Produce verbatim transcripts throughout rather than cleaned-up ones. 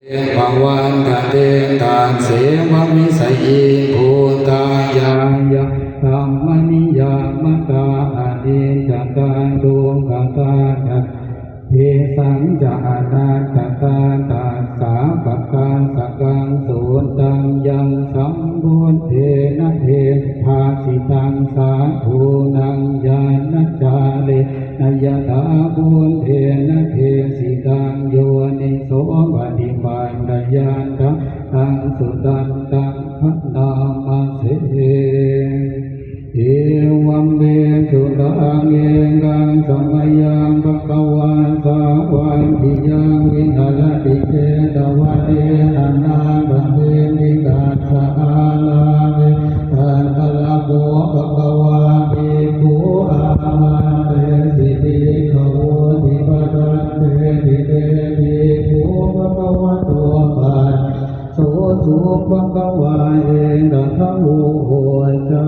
pavantatthe. Tasseva visayībhūtā yāyā dhammaniyāmatā, aniccatā dukkhatā ca sabbesañca anattatā. Tassāpakassakaṃ sutaṃ yaṃ sambuddhena desitaṃ, sādhūnaṃ ñāṇacāre na yathā buddhena desitaṃ, yoniso paṭipattiyatthaṃ taṃ sudantaṃ bhaṇāma se. Evaṃ me sutaṃ. Ekaṃ samayaṃ bhagavā sāvatthiyaṃ viharati jetavane anāthapiṇḍikassa ārāme. Tatra kho bhagavā bhikkhū āmantesi bhikkhavoti. Bhadanteti te bhikkhū bhagavato paccassosuṃ. Bhagavā etadavoca.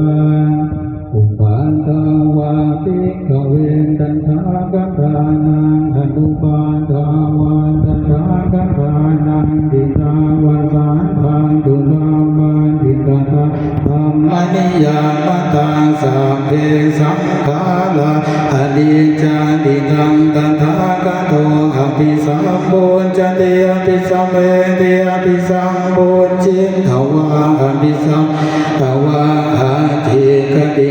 Uppādā vā bhikkhave tathāgatānaṃ anuppādā vā tathāgatānaṃ, ṭhitā va saṅghaṃ duṭṭhavacanaṃ dhammaniyāmatā: sabbe saṅkhārā aniccāti. Taṃ tathāgato abhisambujjhati abhisameti, abhisambujjhitvā abhisametvā ācikkhati